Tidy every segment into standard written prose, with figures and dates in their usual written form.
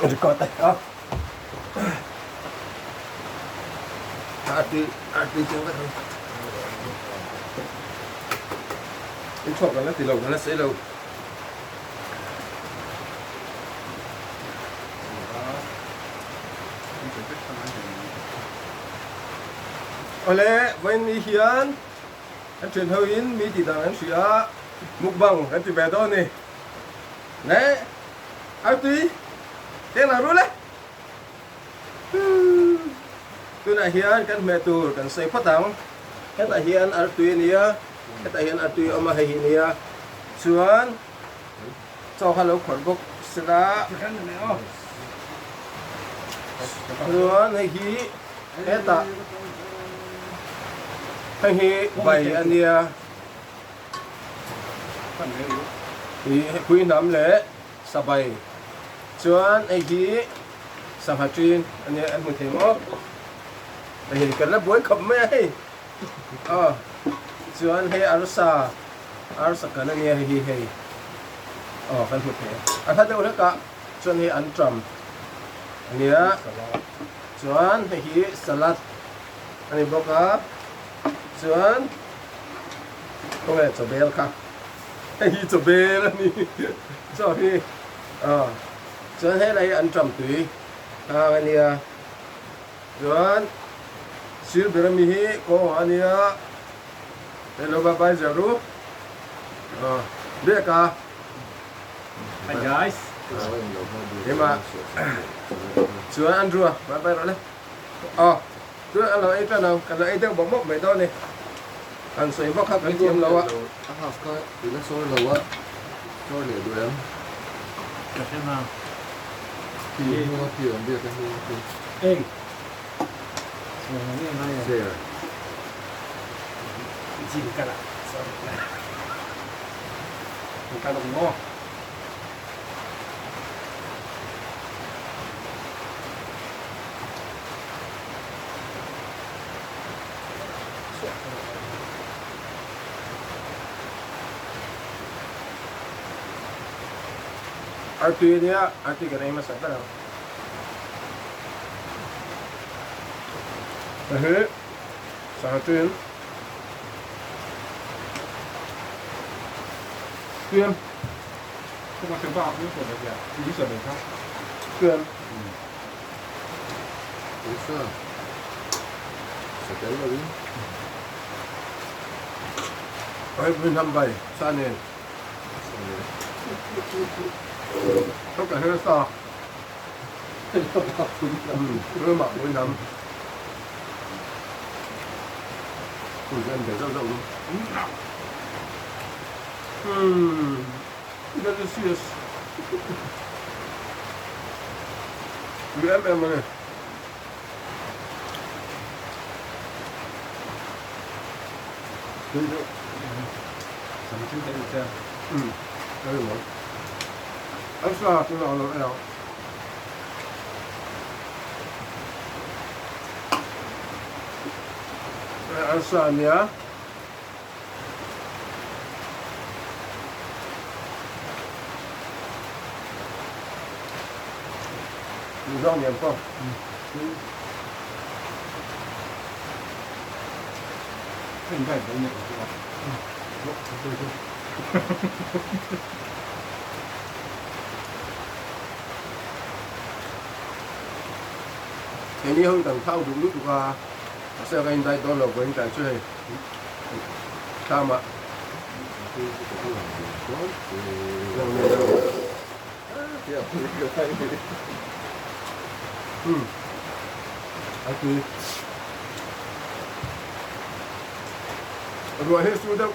Record a. Artui artui chiang vek ang. In chhuak kan la ti lo kan la sei lo. Awle vawiin mi hian an thian ho in mi tih dan an hria a mukbang kan ti ve dawn a ni. Le artui keng lang rul e. Tunah hian kan hmeh tur kan sawi phawt ang. Hetah hian artui a nia, hetah hian artui a awm a, hei hi a nia. Chuan chaw kha lo khawrh bawk sela. Chuan hei hi hetah hei hi bai a nia. Ih pui hnam leh sabai chuan hei hi sangha ṭin a nia an hmu thei maw hei kan la buai khawp mai a hei aw chuan hei arsa arsa kan a nia hei hi hei aw kan hmu thei a hla deuh hlek ah chuan hei anṭam a nia chuan hei hi salad a ni bawk a chuan khawnge chawbel kha hei hi chawbel a ni chaw hi aw chuan helai hi anṭam tui hang a nia chuan sir ber ami hi kawngah a nia hello bye bye zel ru aw biak a Hi guys hema chuan Andrew a bye bye rawh le aw. Chuan a lo ei tan ang, kan lo ei deuh bawk bawk mai dawn a ni. Han sawi vak kha kan thiam lo a. A half kha i la sawi lo a, sawi leh duh em? Ka hre na. Khi hnung a khi awm biak a hnung a khi. Eng. Sawi lo nge ngai em? Share. Gym kal ah sawi la. Kan kal ang maw? Artui a nia, artui kan ei hmasa ber ang. Hei hi sangha tuiin tuiin tuiin Usa sa tel lo in. Oi pui hnam bai sa nen. Thok ka hre sa. Rama pui hnam. Pui zen ve zauh zauh lu. Delicious. Tui em em a ni. Tui deuh. Sam chin te che. Um. Ka ri lo. An sa chu lo lo eo. An sa nia. Rau niam pawh. Keini ho kan thau duh lutuk a, mahse ka indai dawn lo vawiin tlai chu hei. Thlam ah. Umm a tui. Ruah hi su deuh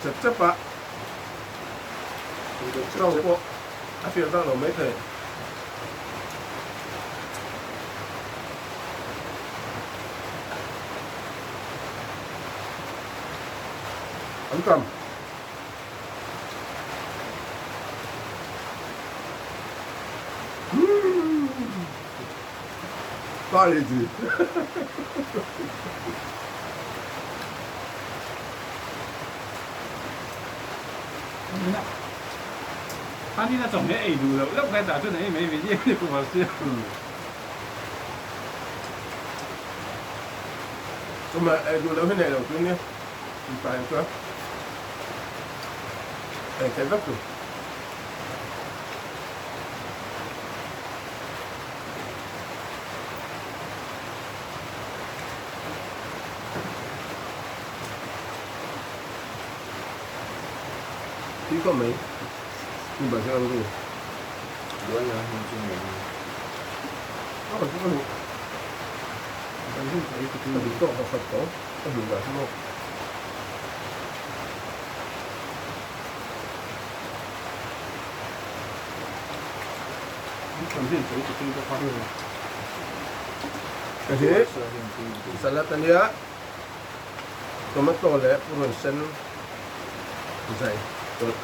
chep chep a, chau pawh a hriat vak lo maithei. An tam. Pa leh chi. Khanin a chawhmeh ei duh loh loh kha hetah chuan a ei mai mai diak diak a sia. Chawhmeh ei duh loh hi neih loh chu nia mipa in chuan ei theih vek tur. Tui khawp mai ni bar hian ru. Buai na hmun chu nei ang. A ka chu ka duh tawk ka khat tawh ka duh dah chu. Hei salad a nia tomato leh purun sen zai tawlh.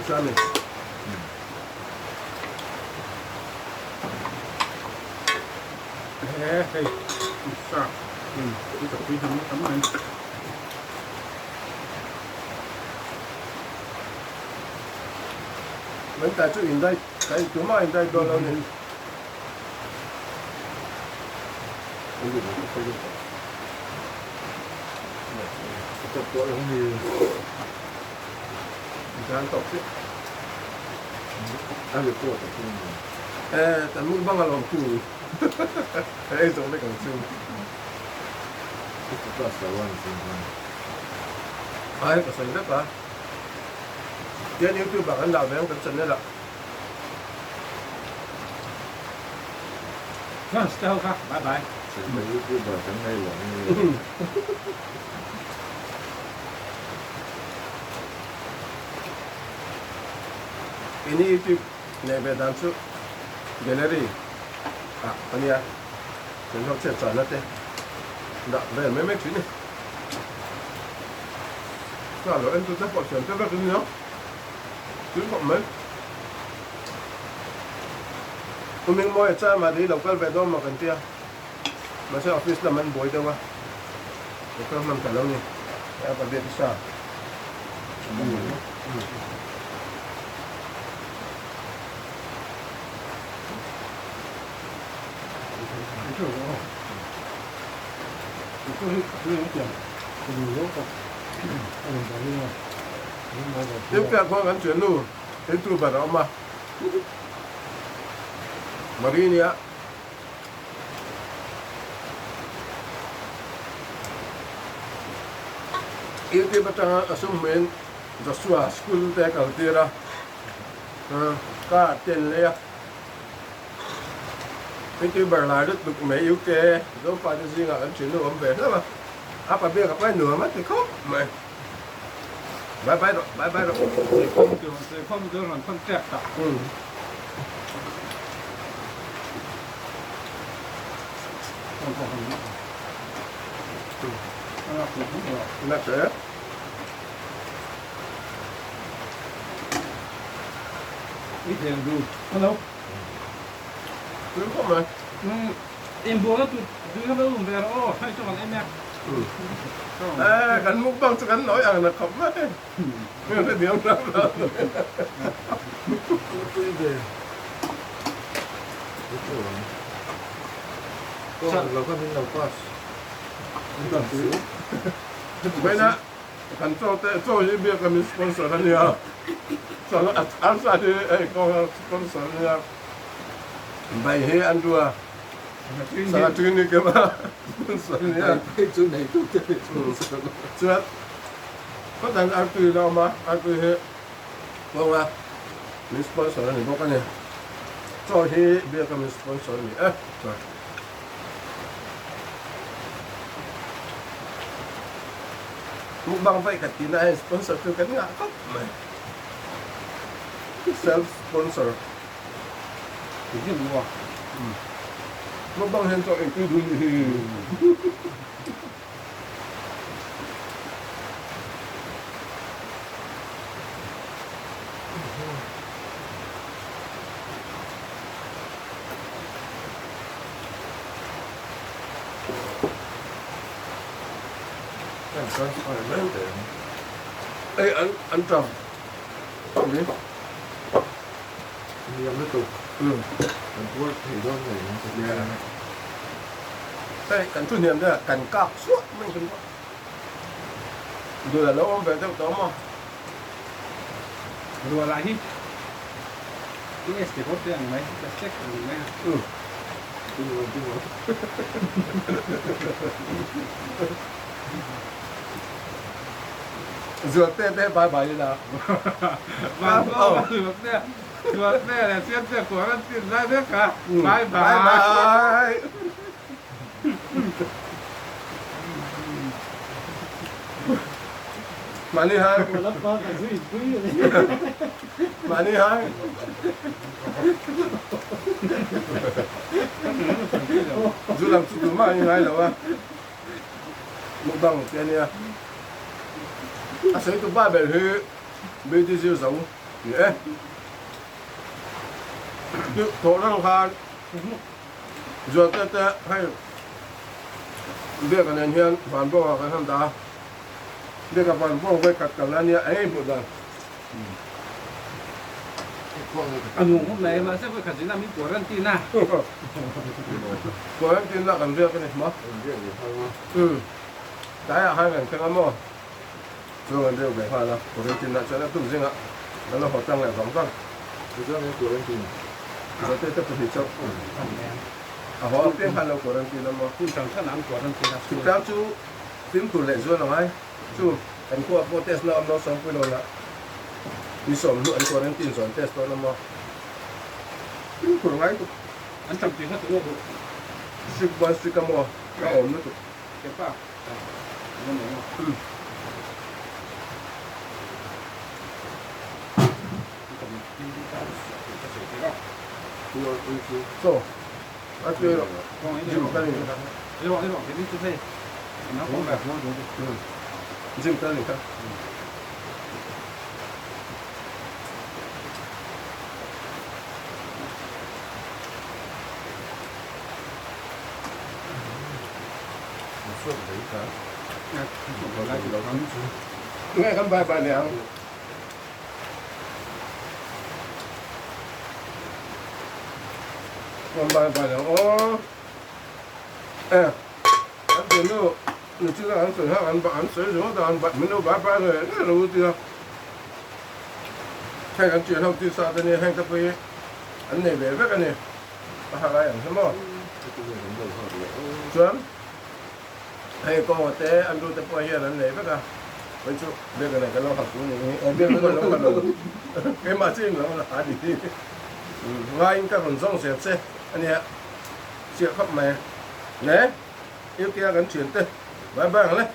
Sami. He hei sa i ka pui hnam tam mai. Mình ta chú in đây, cái chú mà in đây đồ lâu nè. Kan mukbang alawm chu ei zawng vek ang chu. Ai ka sawi vek a, tian youtube ah kan dah ve ang kan channel ah. Fans te ho kha bye bye. Youtuber kan nei lo ni. Ini youtube nei ve dan chu gallery ah ania kan ho chet chana te dah vel mai mai thin ni. Chuan lo en tu te pawh thiam te vek ania. Tui khawp mai. U Mingmawia chuan mahni lo kal ve dawn maw kan tia. Mahse office lam an buai deuh a, lo kal hman ta lo ni. A pa biak i sa. Tin piah khuan kan thiannu youtuber a awm a, Marie nia. YouTube atanga a sum hmuin Joshua school te kal tir a, car te an lei a. YouTuber lai lutuk mai UK Zofa te zingah kan thiannu awm ve hlauh a, a pa biak a pai nuam a ti khawp mai. Bye bye rawh, bye bye rawh. Seikhawm chu, seikhawm chu rawn thawn tep tak. Hello. Inbualna tui kha va lum ve rawh aw, hei chu kan ei mek. Eh, kan mukbang chu kan nawi ang na khawp mai. Hriat ram lo. Tui ve. Lo kha min lo pass. Vawiina kan chaw te chaw hi biak a min sponsor a nia. Chuan arsa hi hei kawnga sponsor a nia. Bai hi an duh a. Sangha tui ni kem a sponsor a nia. Bai chu nei tu te sponsor. Chuan khawdan artui la awm a, artui hi kawnga min sponsor a ni bawk a ni. Chaw hi biak a min sponsor a ni e. Chuan. Mukbang vaih khat tihna hian sponsor chu kan ngah khawp mai. Self sponsor. Mukbang hian chaw ei tui dun hi. Kan transfer mai teh ang. Ei an an ṭam ni. Hniam lutuk. Kan puar thei dawn ngei ang che hian. Hei kan thu hniam deuh a kan kak suah mai kan ruah. Dul a lo awm ve deuh tawh maw? Ruah lah hi TS te pawh te ang mai, ka check ang mai a. Zualte te bye bye ila. Zualte leh Siamte quarantine lai vek a, bye bye. Bye bye. Mahni hai. Mahni hai. Zu lam chu tumah an ngai lo a, mukbang te a nia. A sawi tu pa ber hi BTC zo ni e. Thawh rang khan Zualte te hei Biaka nen hian vanbawng ah kan han dah a, Biaka vanbawng vawikhat kalna a nia eng hmuh dan. A nung hawp mai mahse vawikhat zin a min quarantine a. Quarantine lah kan riak a ni maw? Umm tlaiah khan kan thleng a maw? Chuan kan riak ve nghal a, quarantine lah chuan a tum zingah kan lo haw tlang leh vang vang. Tichuan in quarantine. Zawhte te pahnih chauh a haw apiang khan lo quarantine a maw? Hun hrang hrang ah an quarantine a. Chutang chu fimkhur leh zual a ngai. Chu kan khua pawh test na awm lo sawmpui lo lah ni sawm hnu an quarantine zawn test dawn a maw? Fimkhur ngai tuk. An tam tih kha tu nge duh? Strict buan strict a maw? A awm lutuk. Kepa an awm eng a. Chaw a tui rawh gym kal in gym kal in kha. Tunge kan bye bye leh ang. Kan bye bye leh ang aw. E an ti nu nu chu an sawi hak an an sawi ringawt a an min lo bye bye ngei ngei lo tia. Heng an ṭian ho tisa te nia heng te pawh hi an nei ve vek a ni. A ha lai ang hi maw. Chuan hei kawnga te an ru te pawh hian an nei vek a. Hei chu biak a nei kan lo ha pui ni hi. Biak a lo ha lo. Keimah chu in lo la ni hi. Ngaiin ka rawn zawng zel che a nia. Chiah khawp mai. Ne Ilkia kan thian te. Bye bye ang le.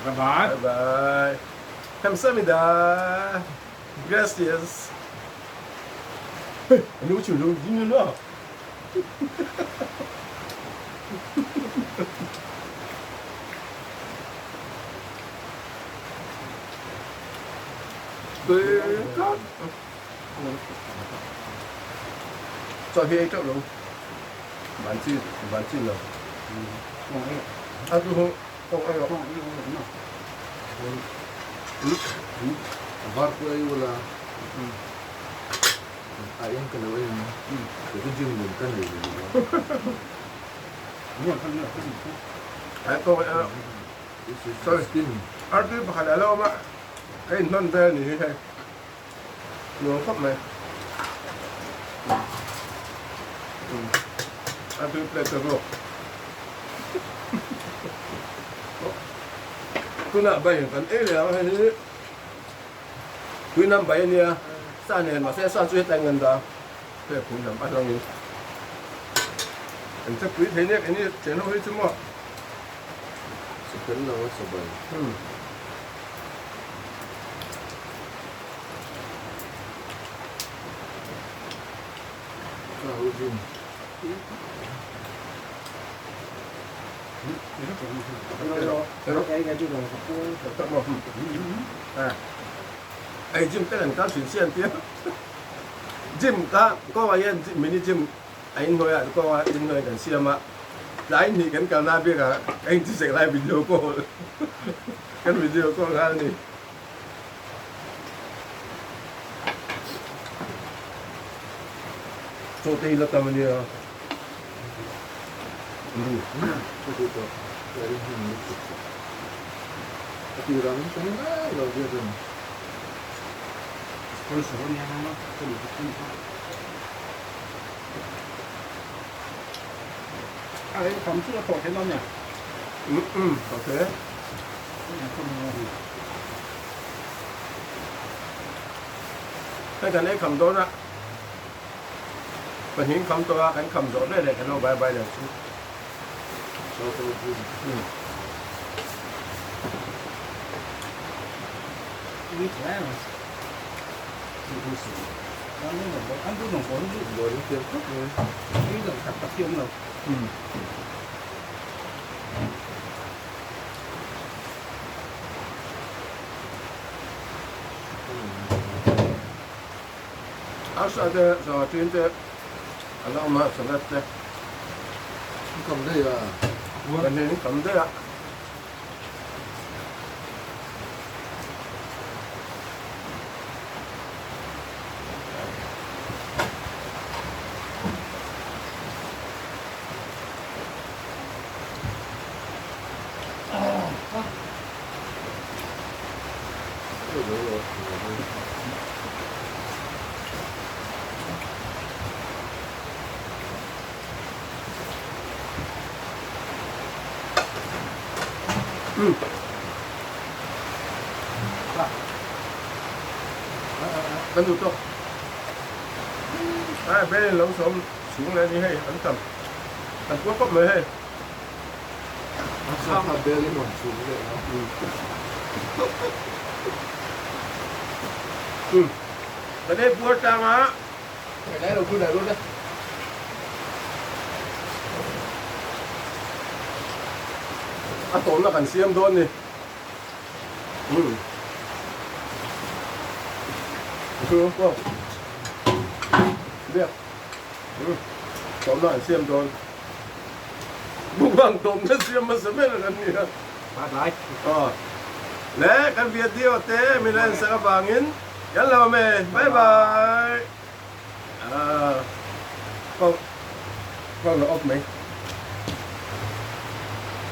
Bye bye. Bye bye. Kamsamida. Gracias. Hey, ano chu lo ding lo. Cho hi ei teuh lo. Van chi van chi lo. A tu hu tawng ei rawh. A var pawh ei ula a eng ka lo ei ang ka chu gym lem ka nei lo a. Tawng ei rawh. Sorry. Artui pakhat a lo awm a ka inhnawn vel ni hi hei. Nuam khawp mai. A tui plate a zawk. Tunah bai kan ei leh ang hei hi tuinam bai a nia sa nen mahse sa chu hetlai ngan da hei pui lam a hlangin an che pui thei nek eni chen ho hi chu maw. Sa fel lo a sa bai. Ei gym te kan kal thin siam tia gym kha kawngah hian mini gym a inhnuaiah kawngah inhnuai kan siam a. Tlai hnih kan kalna bikah ka intisek lai video call kan video call nghal a ni. Chaw te hi la tam a nia. Ka duh tawh ka ring hman lutuk tawh. A tirah min pe ngai lo viau em? Sponsor a nia ka duh tawh em kha. A ei kham chu a tawh theih lo nia. Umm tawh theih e. Hei kan ei kham dawn a. Pahnih kham tawh a, kan kham zawh vel leh kan lo bye bye leh chu. Arsa te sangha ṭin te a la awm a, salad te. An kam daih a. Kan hnen in kam daih a. Kan duh tawk. Ai bel lo sawm chhung leh a ni hei an tam. Kan puar khawp mai hei. Kha bel in rawn chhum leh a. Kan ei puar tlang a. Helai lo thu dah lut a. A tawlna kan siam dawn ni. Umm. Thu pawh. Biak. Umm. Tawlna an siam dawn. Mukbang tawmna siam hmasa ber an ni a. Bye bye. Aw. Le kan video te min la ensak avangin kan lo awm e. Bye bye. Aaa. Kawng kawng la off mai.